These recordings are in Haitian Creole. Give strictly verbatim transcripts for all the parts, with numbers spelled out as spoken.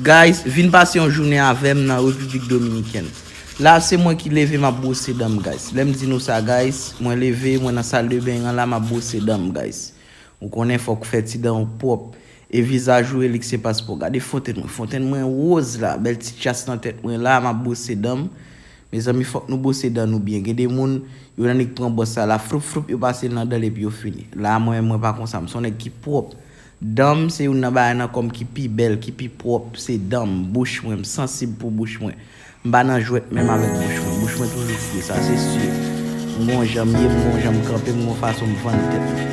Guys, vin pase yon jounen avè m nan Repiblik Dominikèn. La, se mwen ki leve, m ap bwose dan m, guys. Lè m di nou sa, guys, mwen leve, mwen nan sal de beny an la, m ap bwose dan m, guys. Ou konnen fòk ou fè ti dan w pwòp. E vizaj ou, e li k se paspò. Gade fontenn mwen. Fontenn mwen woz la. Bèl ti tchas nan tèt mwen la, m ap bwose dan m. Mezanmi, fòk nou bwose dan nou byen. Gen de moun, yo nan nèg pran bwòs sa la, floup, floup, yo pase l nan dan l epi yo fini. La, mwen, mwen pa konsa. M se yon nèg ki pwòp. Dan m se youn nan bagay nan kò m ki pi bèl, ki pi pwòp, se dan m, bouch mwen, m sansib pou bouch mwen. M pa nan jwèt menm avèk bouch mwen. Bouch mwen toujou fre, sa se si. M gon jan m ye, m gon jan m kanpe, m gon fason m vann tèt mwen.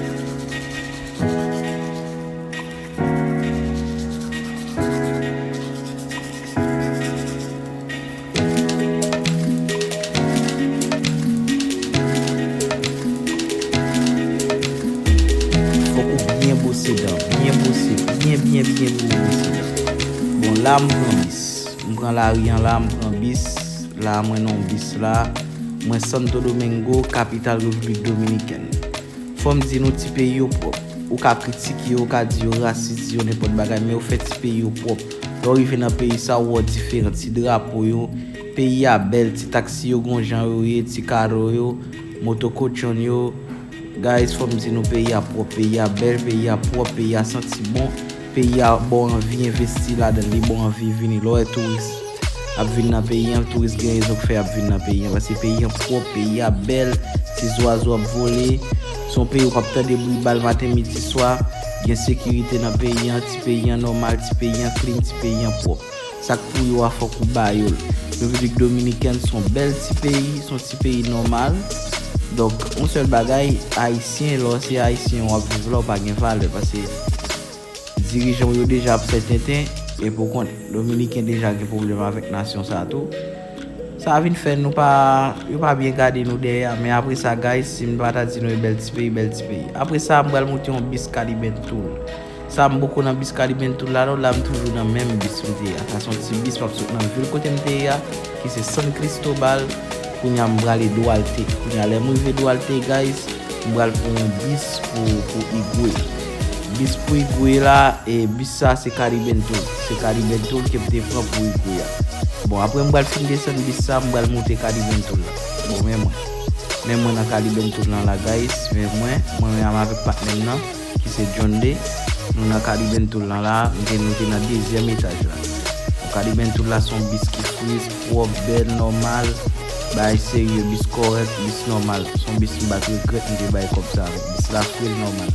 Fòk ou byen bwose dan, byen bwose, byen, byen, byen, byen bwose dan. Bon, la m pran bis. M pran lari an la, m pran bis. La, mwen nan yon bis la. Mwen Santo Domingo, kapital Repiblik Dominikèn. Fò m di nou ti peyi yo pwòp. Ou ka kritike yo, ou ka di yo rasis, di yo nenpòt bagay, men yo fè ti peyi yo pwòp. Lè w rive nan peyi sa, ou wè diferan ti drapo yo. Peyi a bèl, ti taksi yo gon jan yo ye, ti karo yo, moto kochonn yo. Guys, fò m di nou peyi a pwòp, peyi a bèl, peyi a pwòp, peyi a santi bon. Peyi a ba w anvi envesti ladan l, li ba w anvi vini. Lè w wè touris ap vin nan peyi an, touris gen rezon k fè y ap vin nan peyi an, paske peyi an pwòp, peyi a bèl, ti zwazo ap vole. Se yon peyi w p ap tande bri bal maten, midi, swa. Gen sekirite nan peyi an, ti peyi an nòmal, ti peyi an klin, ti peyi an pwòp. Sa k pou yo a, fòk ou ba yo l. Repiblik Dominikèn se yon bèl ti peyi, se yon ti peyi nòmal. Donk, yon sèl bagay, Ayisyen, lè w se Ayisyen, w ap viv la, w pa gen valè, paske dirijan w yo deja ap fè tenten, epi w konnen, Dominiken deja gen pwoblèm avèk nasyon sa a tou. Sa a vin fè nou pa, yo pa byen gade nou dèyè a, men apre sa, guys, si m pa ta di nou e bèl ti peyi, bèl ti peyi. Apre sa, m pral moute yon bis Calibentoul. Sa m poko nan bis Calibentoul la non, la m toujou nan menm bis m te ye a. Sa se yon ti bis m ap sot nan vil kote m te ye a, ki se San Cristobal. Kounye a m prale Duarte. Kounye a lè m rive Duarte, guys, m pral pran yon bis pou, pou Higüey. Bis pou Higüey la, e bis sa se Calibentoul. Se Calibentoul ke m te pran pou Higüey a. Bon, apre m pral fin desann bis sa, m pral moute Calibentoul la. Bon, men mwen. Men mwen nan Calibentoul lan la, guys. Men mwen, mwen menm avèk patnè m nan, ki se John Day. Nou nan Calibentoul lan la, nou te, nou te nan dezyèm etaj la. Bon, Calibentoul la se yon bis ki fre, pwòp, bèl, nòmal. Bagay serye, bis kòrèk, bis nòmal. Se yon bis m pa t regrèt m te bay kòb sa avèk. Bis la fre, l nòmal.